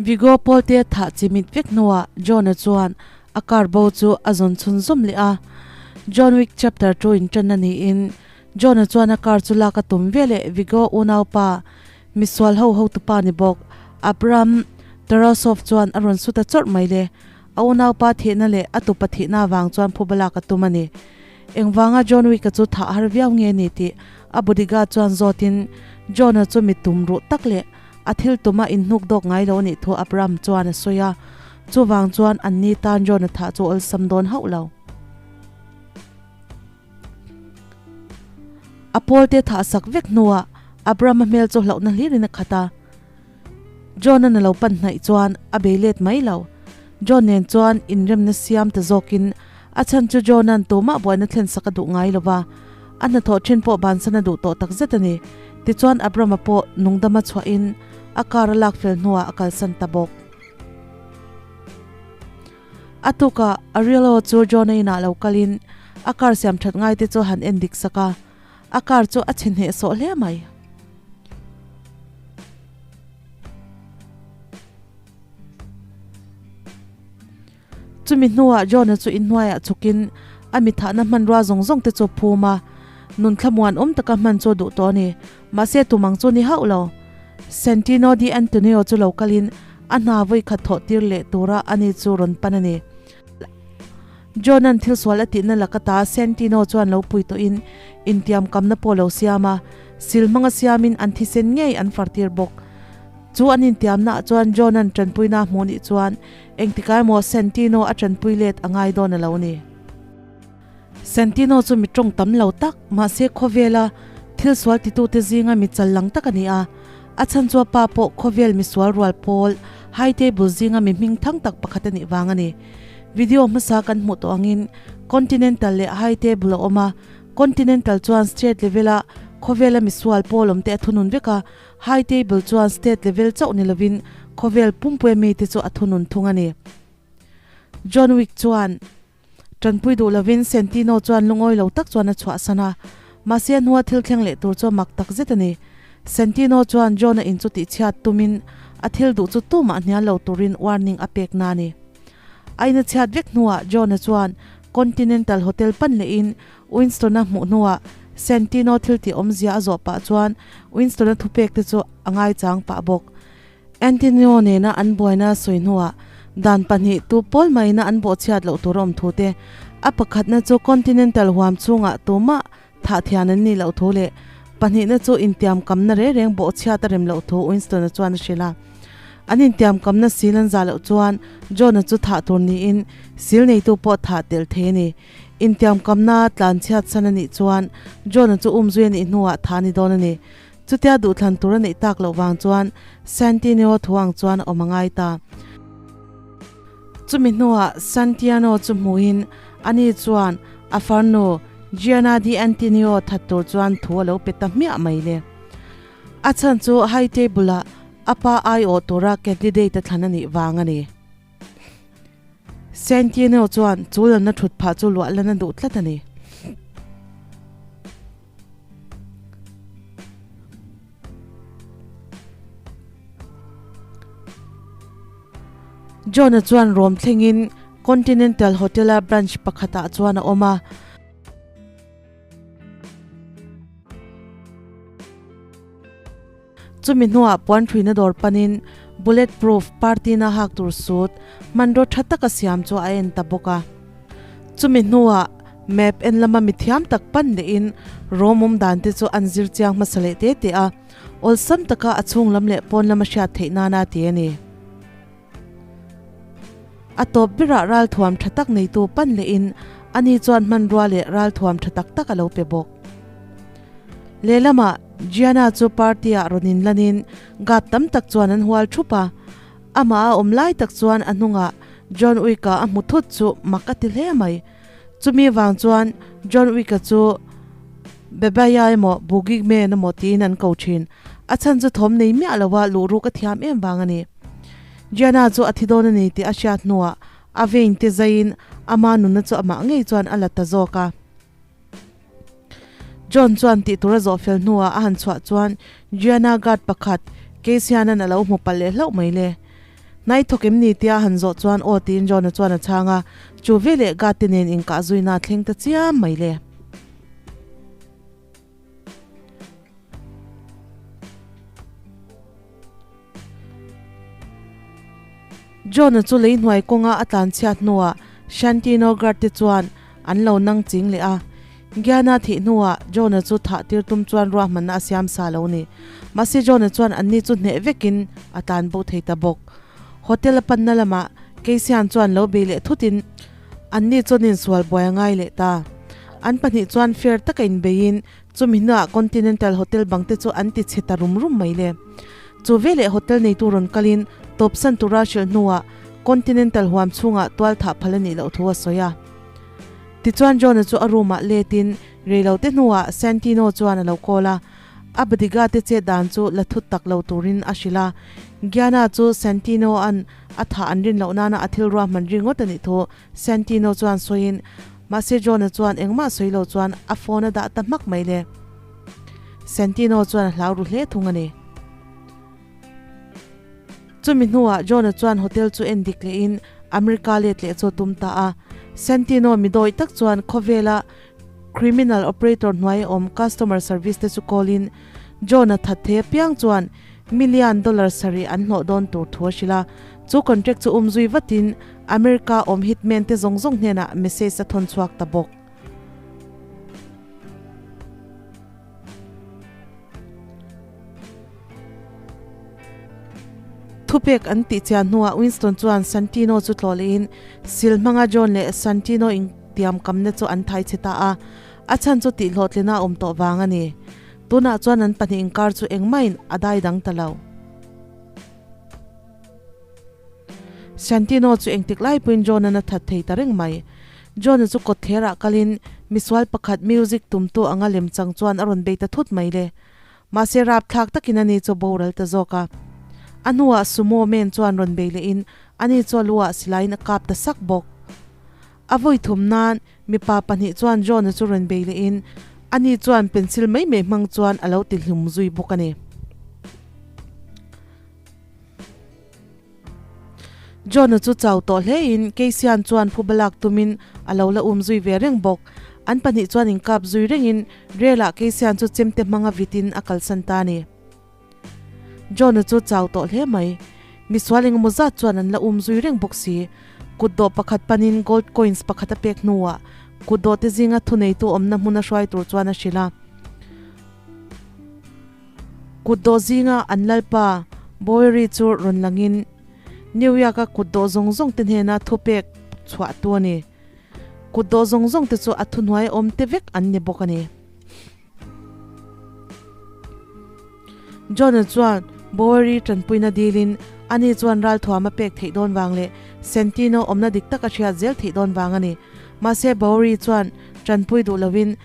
Vigo pawlte thah chimit vek hnuah John-a chuan a car bo chu a zawn chhunzawm leh a. John Wick Chapter 2 inṭanna niin John-a chuan a car chu lak a tum veleh Vigo unaupa misual ho hotupa ni bawk Abram Tarasov chuan a rawn su ta chawrh mai le. A unaupa thihna leh a tupa thihna avang chuan phuba lak a tum a ni. Engvanga John Wick-a chu thah har viau nge ni tih a bodyguard chuan zawtin John-a chu mi tum ruh tak leh a thil tuma inhnuk dawk ngai lo a nih thu Abram chuan a sawi a. Chuvang chuan anni tan John-a thah chu awlsam dawn hauh lo. A pawlte thah sak vek hnuah Abram-a hmel chu hlauhna hlirin a khat a. John-a na lo pan hnaih chuan a bei let mai lo. John nen chuan inremna siam ta zawkin a chhan chu John-a'n tumah buaina thlen sak a duh ngai lo va, a hnathawh thin pawh bansan a duh tawh tak zet a ni. Tichuan Abram-a pawh nungdama chhuahin a car a lak fel hnuah a kalsan ta bawk. A tukah Arielo chu John-a inah lo kalin a car siam that ngaite chu han en dik sak a. A car chu a chhe hnehsawh hle mai. Chumi hnuah John-a chu inhnuaiah chhukin a mi thahna hmanrua zawng zawng te chu a phum a, nun thlamuan awm taka hman chu a duh tawh a ni. Mahse tumang chu ni hauh lo. Santino di Antonio chu lo kalin a hna vawi khat thawh tir leh tura ani chu rawn pan a ni. John-a'n thil sual a tihna laka ta Santino chuan lo pui tawhin intiam kamna pawh lo siam a, sil hmanga siamin an thisen ngei an far tir bawk. Chu an intiamnaah chuan John-a'n tanpuina a hmuh nih chuan engtikah emaw Santino a tanpui let a ngai dawn a lo ni. Santino chu mi tawng tam lo tak, mahse khawvela thil sual titute zinga mi chal lang tak a ni a. A chhan chu a pa pawh khawvel misual rual pawl high table zinga mi hming thang tak pakhat a nih vang a ni. Video hmasa kan hmuh tawh angin Continental leh High Table a awm a, Continental chuan state level a khawvela misual pawl awmte a thunun vek a, High Table chuan state level chauh ni lovin khawvel pumpuia mite chu a thunun thung a ni. John Wick chuan tanpui duh lovin Santino chuan lungawi lo tak chuan a chhuahsan a, mahse a hnua thil thleng leh tur chu a mak tak zet a ni. Santino chuan John-a in chu tihchhiat tumin a thil duh chu tumah hnial lo turin warning a pek na a ni. A ina chhiat vek hnuah John-a chuan Continental Hotel pan lehin Winston-a hmuh hnuah Santino thil tih awmzia a zawh pah chuan Winston-a thupek te chu a ngaichang pah bawk. Antonio nena an buaina sawi hnuah dan pahnih tu pawl maina an bawhchhiat loh tur a awm thu te, a pakhatna chu Continental huam chhungah tumah thah thian an nih loh thu leh pahnihna chu intiam kamna reng reng bawhchhiat a rem loh thu Winston-a chuan a hrilh a. An intiam kamna sil an zah loh chuan John-a chu thah tur niin sil neitu pawh thah tel thei a ni. Intiam kamna tlanchhiat san a nih chuan John-a chu umzui a nih hnuah thah a ni dawn a ni. Chutia duhthlan tur a neih tak loh vang chuan Santinio thu ang chuan a awm a ngai ta. Chumi hnuah Santiano chu hmuhin ani chuan a farnu Gianna di Antinio that tur chuan thu a lo pe ta hmiah mai le. A chhan chu high table-ah a pa aiawh tura candidate a thlan a nih vang a ni. Santiano chuan chu lalna thut phah chu luah lan a duh tlat a ni. John-a chuan rawm thlengin Continental Hotel-a branch pakhatah chuan a awm a. Chumi hnuah puan ṭhuina dawr panin bullet proof party-na hak tur suit hmanraw ṭha taka siam chu a en ta bawk a. Chumi hnuah map en lama mithiam tak pan lehin rawm awm dan te chu an zir chiang hmasa leh te te a, awlsam taka a chhung lam leh pawn lama hriat theih nana ti a ni. A tawp berah ralthuam tha tak neitu pan lehin ani chuan hmanrua leh ralthuam tha tak tak a lo pe bawk. Lehlamah Gianna chu party-ah rawn inlanin guard tam tak chuan an hual thup a, amah a awm lai tak chuan a hnungah John Wick-a a hmu thut chu mak a ti hle mai. Chumi vang chuan John Wick-a chu Bebaya emaw Boogeyman emaw tiin an ko thin. A chhan chu thawm nei miah lova luhruk a thiam em vang a ni. Gianna chu a thi dawn a ni tih a hriat hnuah a vein te zaiin ama nunna chu amah ngei chuan a la ta zawk a. John chuan tih tur a zawh fel hnuah a han chhuah chuan Gianna guard pakhat Case hianan a lo hmu palh leh hlauh mai le. Hnai thawk em ni tia han zawh chuan aw tiin John-a chuan a chhang a, chu veleh guard te nen inkah zuina a thleng ta chiam mai le. John-a chu lei hnuai kawnga a tlan chhiat hnuah Shantino guard te chuan an lo nang ching leh a. Giana thih hnuah John-a chu thah tir tum chuan ruahmanna a siam sa lo ni. Mahse John-a chuan anni chu hneh vekin a tlan bo thei ta bawk. Hotel a panna lamah Keisian chuan lo bei leh thutin anni chuan insual buai a ngai leh ta. An pahnih chuan fair taka inbeiin Chumi hnuah Continental Hotel bang te chu an ti chhe ta rum rum mai le. Chu veleh hotel neitu rawn kalin tawpsan tura hrilh hnuah Continental huam chhungah tual thah phal a nih loh thu a sawi a. Tichuan John-a chu a room-ah letin reilo te hnuah Santino chuan a lo call a, a bodyguard te chet dan chu la thut tak lo turin a hrilh a. Gianna chu Santino-a'n a thah an rin loh nana a thil ruahman ringawt a nih thu Santino chuan sawiin, mahse John-a chuan engmah sawi lo chuan a phone a dah ta hmak mai le. Santino chuan a hlau ru hle thung a ni. Chumi hnuah John-a chuan hotel chu en dik lehin America let leh chu a tum ta a. Santino mi dawih tak chuan khawvela criminal operator hnuai a awm customer service te chu call in John-a that thei apiang chuan million dollar sarih an hlawh dawn tur thu a hrilh a. Chu contract chu umzui vatin America awm hitman te zawng zawng hnenah message a thawn chhuak ta bawk. Thupek an tih chian hnuah Winston chuan Santino chu tlawh lehin sil hmanga John leh Santino intiamkamna chu an thai che ta a, a chhan chu tihhlawhtlina a awm tawh vang a ni. Tunah chuan an pahnih inkar chu engmahin a dai dang ta lo. Santino chu engtik lai pawhin John-a'n a that thei ta reng mai. John-a chu kawtthlerah kalin misual pakhat music tumtu anga lem chang chuan a rawn bei ta thut mai le. Mahse rapthlak takin ani chu boral ta zawk a. A hnuah sumo man chuan rawn bei lehin ani chu a luah silaiin a kap ta sak bawk. A vawi thum nan mipa pahnih chuan John-a chu rawn bei lehin ani chuan pencil mai mai hmang chuan a lo ti hlum zui bawk a ni. John-a chu chau tawh hlein Keisian chuan phuba lak tumin a lo la um zui ve reng bawk. An pahnih chuan inkap zui rengin rel-ah Keisian chu chemte hmanga vitin a kalsan ta a ni. John-a chu chau tawh hle mai. Misual engemaw zat chuan an la um zui reng bawk si. Kutdawh pakhat panin gold coins pakhat a pek hnuah kutdawh te zinga thuneitu awmna hmuna hruai tur chuan a hrilh a. Kutdawh zinga an lalpa Bowery chu rawn langin New York-a kutdawh zawng zawng te hnena thupek chhuah tu a ni. Kutdawh zawng zawng te chu a thuhnuai awm te vek an ni bawk a ni. John-a chuan Bowery tanpuina dilin ani chuan ralthuam a pek theih dawn vang leh Santino awmna dik tak a hriat zel theih dawn vang a ni. Mahse Bowery chuan tanpui duh lovin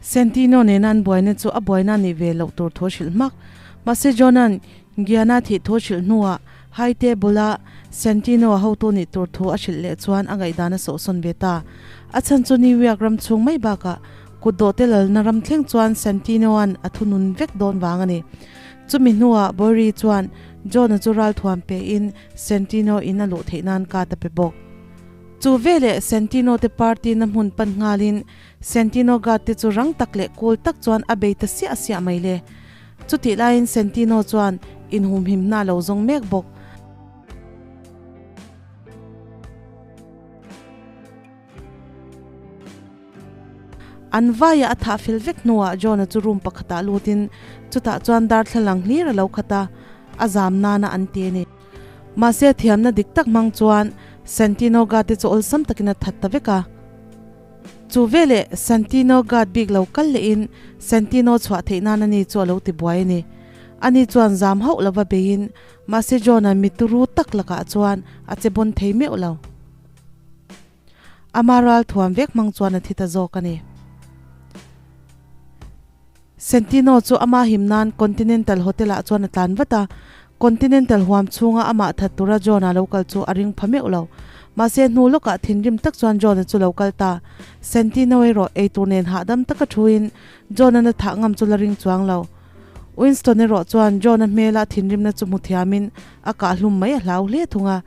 Santino nena an buaina chu a buaina a nih ve loh tur thu a hrilh hmak. Mahse John-a'n Gianna thih thu a hrilh hnuah Haite bula Santino a hotu nih tur thu a hrilh leh chuan a ngaihdan a sawhsawn ve ta. A chhan chu New York ram chhung mai bakah kut dawh te lalna ram thleng chuan Santino-a'n a thunun vek dawn vang a ni. Chumi hnuah Bory chuan John-a chu ralthuam pein Santino in a luh theih nan card a pe bawk. Chu veleh Santino te party na hmun pan nghalin Santino guard te chu rang tak leh cool tak chuan a bei ta siah siah mai le. Chutih laiin Santino chuan inhumhimna a lo zawng mek bawk. An vaia a thah fel vek hnuah John-a chu room pakhatah lutin chutah chuan darthlalang hlir a lo khat a, a zam nana an ti a ni. Mahse a thiamna dik tak hmang chuan Santino guard te chu awlsam takin a that ta vek a. Chu veleh Santino guard bik lo kal lehin Santino chhuah theih nan ani chu a lo ti buai a ni. Ani chuan zam hauh lova beiin mahse John-a mituru tak lakah chuan a che bawn thei meuh lo. Ama ral thuam vek hmang chuan a thi ta zawk a ni. Santino chu ama him nan Continental Hotel-ah chuan a tlan vat a, Continental huam chhunga amah that tura John-a lo kal chu a ring pha meuh lo. Mahse hnu lawkah thinrim tak chuan John-a chu lo kal ta. Santino erawh eitur nen hahdam taka thuin John-a na thah ngam chu la ring chuang lo. Winston erawh chuan John-a hmela thinrimna chu hmu thiamin a kah hlum mai a hlau hle thung a.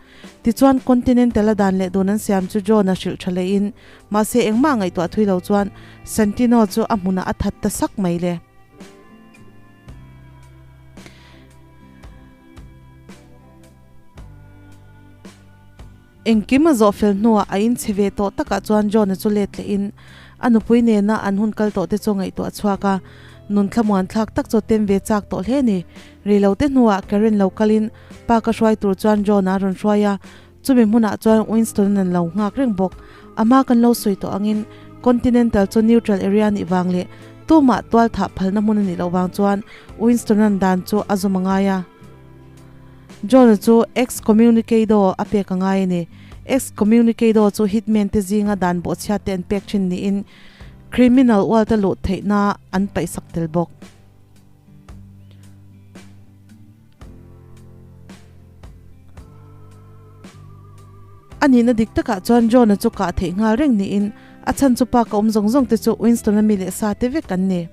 Tichuan Continental a dan leh dun an siam chu John-a hrilh tha lehin mahse engmah ngaihtuah thui lo chuan Santino chu a hmunah a that ta sak mai le. Engkim a zawh fel hnuah a inchhe ve tawh takah chuan John-a chu let lehin a nupui nena an hun kal tawh te chu ngaihtuah a chhuak a, nun thlamuan thlak tak chu tem ve chak tawh hle a ni. Rei lo te hnuah Karen lo kalin park a hruai tur chuan John-a a rawn hruai a, chumi hmunah chuan Winston-an an lo nghak reng bawk. A hma kan lo sawi tawh angin Continental chu neutral area nih vang leh tumah tual thah phalna hmun a nih loh vang chuan Winston-an dan chu a zawm a ngai a. John-a chu excommunicado a pek a ngai a ni. Excommunicado chu hitman te zinga dan bawhchhiat te an pek thin niin criminal ualta luh theihna an paihsak tel bawk. A nihna dik takah chuan John-a chu kah theih nghal reng niin a chhan chu park a awm zawng zawng te chu Winston-a mi leh sa te vek an ni.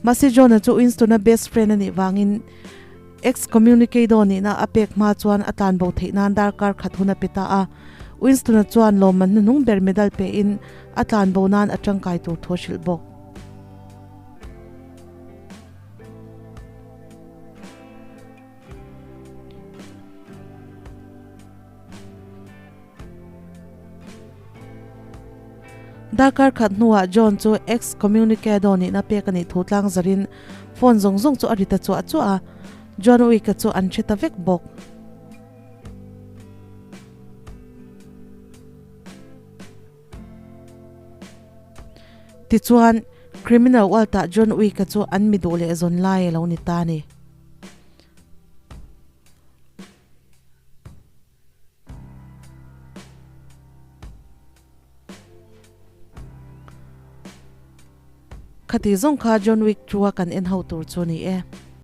Mahse John-a chu Winston-a best friend a nih vangin Excommunicado nihna a pek hma chuan a tlan bo theih nan darkar khat hun a pe ta a. Winston-a chuan lawmman hnuhnung ber medal pehin a tlan bo nan a tangkai tur thu a hrilh bawk. Darkar khat hnuah John chu excommunicado nihna pek a nih thu tlang zarin phone zawng zawng chu a ri ta chuah chuah a, John Wick-a chu an hre ta vek bawk. Tichuan, criminal world-ah John Wick-a chu an mi duh leh zawn lai a lo ni ta a ni. Khati zawng kha John Wick chu a kan en ho tur chu a ni e.